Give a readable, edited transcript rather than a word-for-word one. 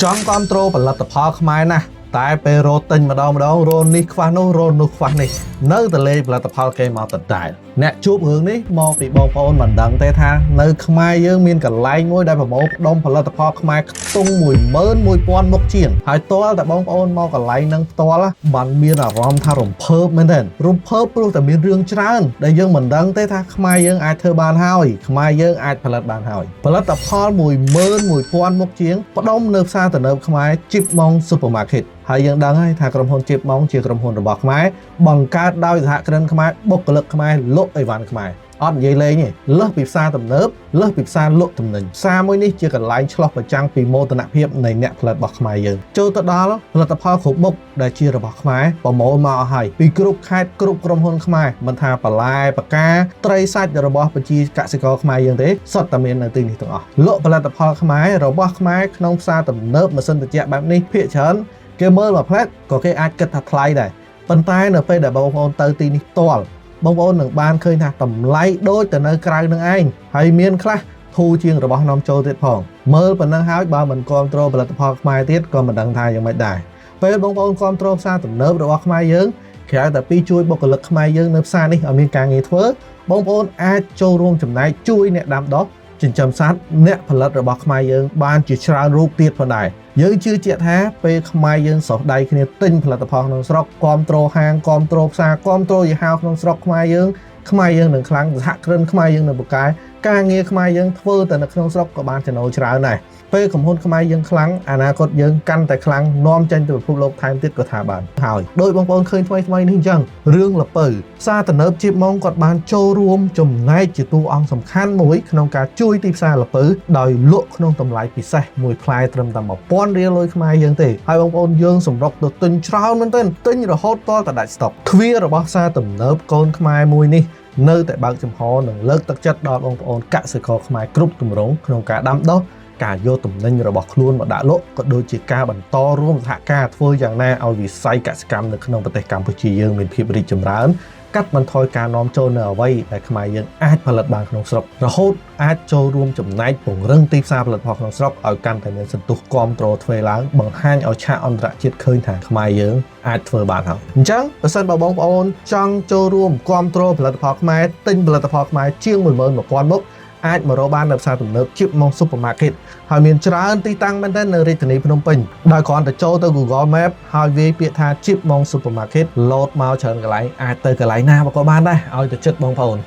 ចង់គ្រប់ត្រូលផលិតផលខ្មែរណាស់តែពេលរកទិញម្ដងម្ដងរនេះខ្វះនោះរនោះខ្វះនេះនៅតែលេផលិតផលគេមកដដែលអ្នកជួបរឿងនេះមកពីបងប្អូនមិនដឹងទេថានៅខ្មែរយើងមានកន្លែងមួយដែលប្រមូលផ្ដុំផលិតផលខ្មែរខ្ទង់11000មុខជាងហើយទាល់តែបងប្អូនមកកន្លែងហ្នឹងផ្ទាល់បានមានអារម្មណ៍ថារំភើបមែនទែនរំភើបព្រោះតែមានរឿងច្រើនដែលយើងមិនដឹងទេថាខ្មែរយើងអាចធ្វើបានហើយខ្មែរយើងអាចផលិតបានហើយផលិតផល11000មុខជាងផ្ដុំនៅផ្សារទំនើបខ្មែរជីបម៉ុង Supermarket ហើយយើងដឹងហើយថាក្រុមហ៊ុនជីបម៉ុងជាក្រុមហ៊ុនរបស់ខ្មែរបង្កើតដោយសហគ្រិនខ្មែរបុគ្គលិកខ្មែរលក់អីវ៉ាន់ខ្មែរអត់និយាយលេងទេលើសពីផ្សារទំនើបលើសពីផ្សារលក់ទំនិញផ្សារមួយនេះជាកន្លែងឆ្លុះបញ្ចាំងពីមោទនភាពនៃអ្នកផលិតរបស់ខ្មែរយើងចូលទៅដល់ផលិតផលគ្រប់មុខដែលជារបស់ខ្មែរប្រមូលមកអស់ហើយពីគ្រប់ខេត្តគ្រប់ក្រុមហ៊ុនខ្មែរមិនថាបន្លែបកាត្រីសាច់របស់ប្រជាកសិករខ្មែរយើងទេសុទ្ធតែមាននៅទីនេះទាំងអស់លក់ផលិតផលខ្មែររបស់ខ្មែរក្នុងផ្សារទំនើបម៉ាស៊ីនត្រជាក់បែបនេះភាគច្រើនគេមើលមួយផ្លែតក៏គេអាចគិតថាថ្លៃដែរប៉ុន្តែនៅពេលដែលបងប្អូនទៅទីនេះផ្ទាល់បងប្អូននឹងបានឃើញថាតម្លៃដូចទៅនៅក្រៅនឹងឯងហើយមានខ្លះធូរជាងរបស់នាំចូលទៀតផងមើលប៉ុណ្ណឹងហើយបើមិនគ្រប់គ្រងផលិតផលខ្មែរទៀតក៏មិនដឹងថាយ៉ាងម៉េចដែរពេលបងប្អូនគ្រប់គ្រងផ្សារទំនើបរបស់ខ្មែរយើងក្រៅតែពីជួយបុគ្គលិកខ្មែរយើងនៅផ្សារនេះឲ្យមានការងារធ្វើបងប្អូនអាចចូលរួមចំណែកជួយអ្នកដាំដុះចិញ្ចឹមសត្វអ្នកផលិតរបស់ខ្មែរយើងបានជាច្រើនរូបទៀតផងដែរយើងជឿជាក់ថាពេលខ្មែរយើងស្រោះដៃគ្នាទិញផលិតផលក្នុងស្រុកគ្រប់គ្រងហាងគ្រប់គ្រងផ្សារគ្រប់គ្រងយីហោក្នុងស្រុកខ្មែរយើងខ្មែរយើងនឹងខ្លាំងសហគ្រិនខ្មែរយើងនឹងពូកែការងារខ្មែរយើងធ្វើតែនៅក្នុងស្រុកក៏បានចំណូលច្រើនដែរពេលក្រុមហ៊ុនខ្មែរយើងខ្លាំងអនាគតយើងកាន់តែខ្លាំងនាំចេញទៅពិភពលោកថែមទៀតក៏ថាបានហើយដោយបងប្អូនឃើញថ្មីថ្មីនេះអញ្ចឹងរឿងលពៅផ្សារទំនើបជីបម៉ុងគាត់បានចូលរួមចំណែកជាតួអង្គសំខាន់មួយក្នុងការជួយទីផ្សារលពៅដោយលក់ក្នុងតម្លៃពិសេសមួយផ្លែត្រឹមតែ1000រៀលលុយខ្មែរយើងទេហើយបងប្អូនយើងសម្រុកទៅទិញច្រើនមែនទែនទិញរហូតទាល់តែដាច់ស្តុកទ្វាររបស់ផ្សារទំនើបកូនខ្មែរមួយនេះនៅតែបើកចំហនិងលើកទឹកចិត្តដល់បងប្អូនកសិករខ្មែរគ្រប់ទម្រង់ក្នុងការដាំដុះការយកទំនិញរបស់ខ្លួនមកដាក់លក់ក៏ដូចជាការបន្តរួមសហការធ្វើយ៉ាងណាឲ្យវិស័យកសិកម្មនៅក្នុងប្រទេសកម្ពុជាយើងមានភាពរីកចម្រើនកាត់បន្ថយការនាំចូលនៅអ្វីដែលខ្មែរយើងអាចផលិតបានក្នុងស្រុករហូតអាចចូលរួមចំណែកពង្រឹងទីផ្សារផលិតផលក្នុងស្រុកឲ្យកាន់តែមានសន្ទុះគាំទ្រទ្វេឡើងបង្ហាញឲ្យឆាកអន្តរជាតិឃើញថាខ្មែរយើងអាចធ្វើបានហើយអញ្ចឹងបើសិនបើបងប្អូនចង់ចូលរួមគាំទ្រផលិតផលខ្មែរទិញផលិតផលខ្មែរជាង11000មុខអាចមករកបាននៅផ្សារទំនើបជីបម៉ុង Supermarket ហើយមានច្រើនទីតាំងមែនទែននៅរាជធានីភ្នំពេញដោយគ្រាន់តែចូលទៅ Google Map ហើយវាយពាក្យថាជីបម៉ុង Supermarket លោតមកច្រើនកន្លែងអាចទៅកន្លែងណាក៏បានដែរឲ្យទៅចិត្តបងប្អូន។